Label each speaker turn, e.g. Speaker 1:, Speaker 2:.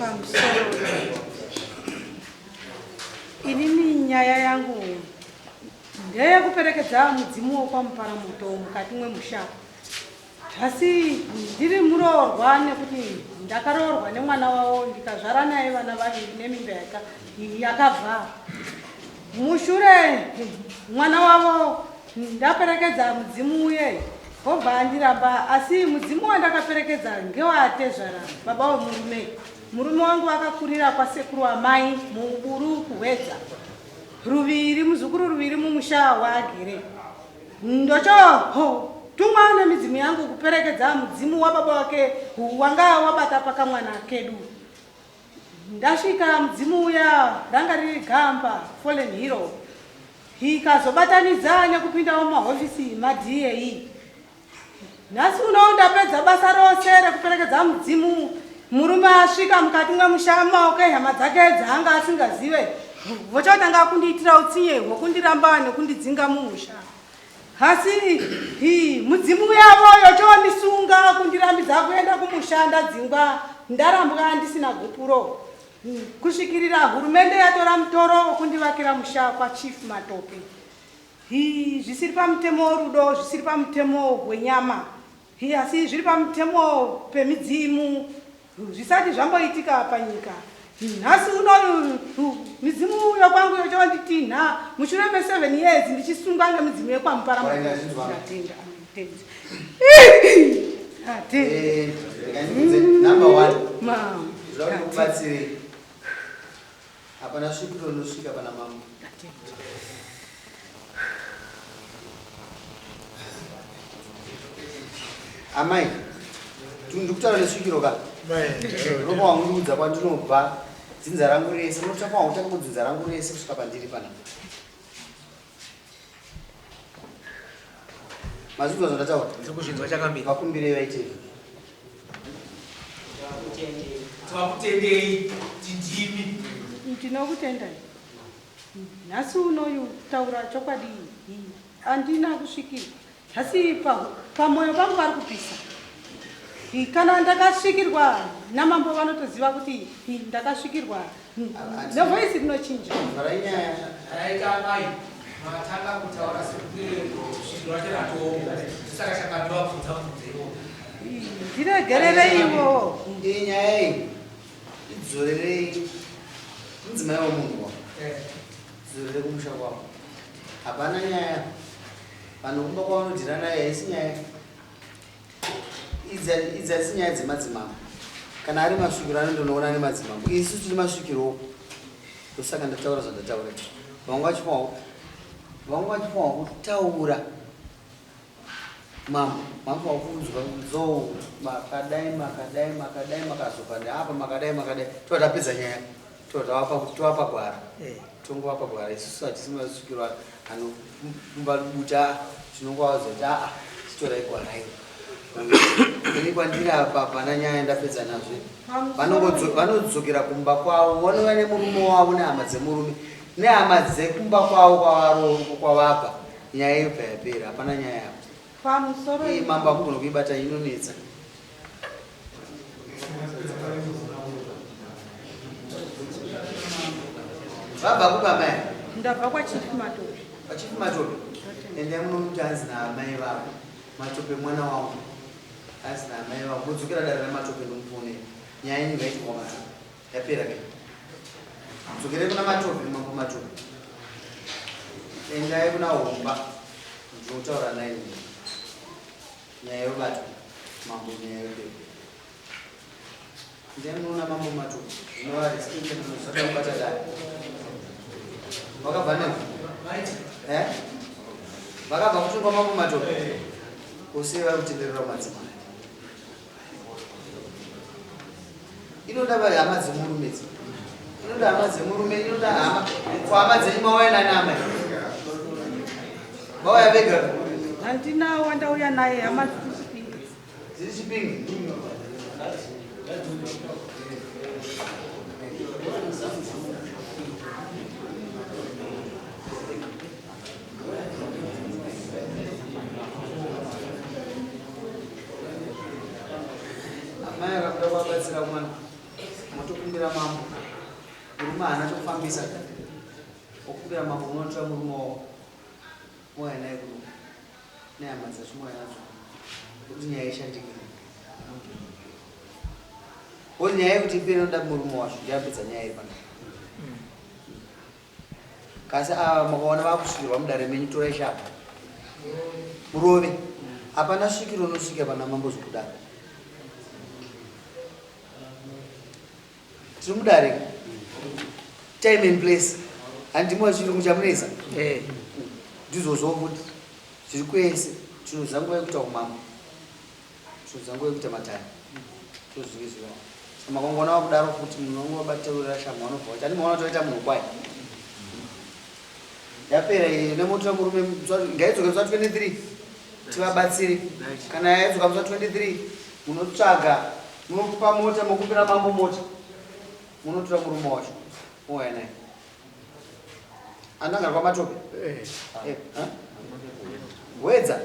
Speaker 1: Pamusoro inini nyaya yangu ndeyekuperekedza mudzimu wokwaMuparamoto mukati mwemusha. Asi ndiri muroorwa nekuti ndakaroorwa nemwana wavo ndikazvara naye vana vaviri nemimba yakabva. Mushure mwana wavo ndaperekedza mudzimu uye obva andiramba, asi mudzimu wandakaperekedza ngewatezvara baba wemurume. Murume wangu akakurira kwasekuru amai muuburu kuHwedza. Ruviri muzukuru ruviri mumusha waagere. Ndocho tumwa nemidzimu yangu kuperekedza mudzimu wababa wake wanga wabata pakamwana kedu. Ndasvika mudzimu uya ranga riri gamba fallen hero ikazobatanidza nekupindawo mumahofisi maDA. Nhasi uno ndapedza basa rose rekuperekedza mudzimu. Murume asvika mukati mwemusha mumaoko ehama dzake dzaanga asingazive vochotanga kundiitira utsinye hwekundiramba nekundidzinga mumusha. Asi hi, mudzimu yavo yochondisunga kundirambidza kuenda kumusha ndadzingwa ndarambwa ndisina gupuro kusvikirira hurumende yatora mutoro wekundivakira musha kwaChief Matope. Hi, zvisiri pamutemo worudo, zvisiri pamutemo wenyama. Hi, asi zviri pamutemo pemidzimu, zvisati zvamboitika panyika. Nhasi unoyu midzimu yokwangu yochonditinha mushure me7 years ndichisungwa ngemidzimu yekwaMuparamoto. Ndatenda.
Speaker 2: Number one, zvoda kuti kubatsirei. Hapana svikiro rinosvika pana mambo. Amai, ndikutaura nesvikiro ka? Unopa wandiudza kwandinobva, dzinza rangu rese, unotsvaka wangutanga kudzinza rangu rese kusvika pandiri panapa. Mazvinzwa zvandataura?
Speaker 3: Ndiri kuzvinzwa chakamira.
Speaker 2: Vakumbirei vaite izvo.
Speaker 3: Tinokutendei tindimi.
Speaker 1: Ndinokutendai. Nhasi unoyu kutaura chokwadi handina kusvikirwa. Asi pamoyo pangu pari kupisa. Kana ndakasvikirwa namambo vanotoziva kuti ndakasvikirwa nevoisi rinochinja.
Speaker 2: Vharai nyaya.
Speaker 3: Raita amai matanga kutaura sekunge svikiro racho ratooma. Saka chakamira bvunza mubvunzo iwowo.
Speaker 1: Ndiregerereiwo.
Speaker 2: Iyi nyaya iyi idzorerei mudzimai wemunhu wako. Dzorere kumusha kwako. Hapana nyaya. Vanhu kumba kwavanodhira naye haisi nyaya. Idzi idzi hadzisi nyaya dzemadzimambo. Kana ari masvikiro anondonoona nemadzimambo. Isu tiri masvikirowo. Ndosaka ndataura zvandataura izvi. Vamwe vachifanwa vamwe vachifanwa kutaura mambo mafanwa kunzwa nzou makadai makadai makadai makazopa neapa makadai makadai tova tapedza nyaya tova tovapa gwara tongovapa gwara isusu hatisi masvikiro anomba buta tinongovaudza kuti aa chitorai gwara iri ini kwandiri apa hapana nyaya ndapedza nazvo vanodzokera kumba kwavo vonova nemurume wavo nehama dzemurume nehama dzekumba kwavo kwavabva nyaya yobva yapera hapana nyaya yavo
Speaker 1: Pamusoro
Speaker 2: iyi mambo akugona kuibata inonetsa vabva kupi amai
Speaker 1: ndabva kwaChief Matope.
Speaker 2: KwaChief Matope endai munomuti hanzi naamai vavo Matope mwana wangu hanzi naamai vavo modzokera dare raMatope ndomufonera nyaya yenyu ngaitwe kwaMatope yapera ke dzokerei kuna Matope mambo Matope endai kuna Homba ndinotaura naye nyaya yobatwa mambo nyaya yopera ndai munoona mambo Matope zvinovarisikuita kubata dare vakabva ne eh vakabva kutungwa mambo Matope kose vari kutenderera madzimai inoda vari hama dzemurume idzi inoda hama dzemurume inoda hama ko hama dzenyu mauya nani amai mauya vega
Speaker 1: Handina wandauya naye, hama dziri Chipinge.
Speaker 2: Dziri Chipinge. Amai akakuda kuvabatsira mwana motokumbira. Wokumbira mambo. Murume haana chokufambisa. Wokumbira mambo munotora murume wavo. Mouya naye kuno. Nehama dzacho mouya nadzo. Kuti nyaya ishandike. Kuti nyaya yekuti ipere inoda murume wacho ndiyapedza nyaya iri pano. Kasi ava makaona vakusvikirwa mudare menyu torai shapa. Murove. Hapana svikiro unosvika pana mambo zvekudaro. Tiri mudare. Time and place. Handimo chirungu chamunetsa. Eh. Ndizvozvo futi. Zviri kwese. Tinoziva nguva yekuita umambo. Tinoziva nguva yekuita matare. Tozvinge zviro. Saka makangona wakudaro futi munhu wangu wabateurira shamhu vanobva vati andimaona kuti waita munhu kwaye. Yapera iyi nemoto murume ngaidzoke musi wa 23 tivabatsire. Kana yaidzoka musi wa 23 munotsvaga munokupa mota mokumbira mambo mota munotora murume wacho mouya naye. Anangara kwamatope? Eh. Eh, Wedza.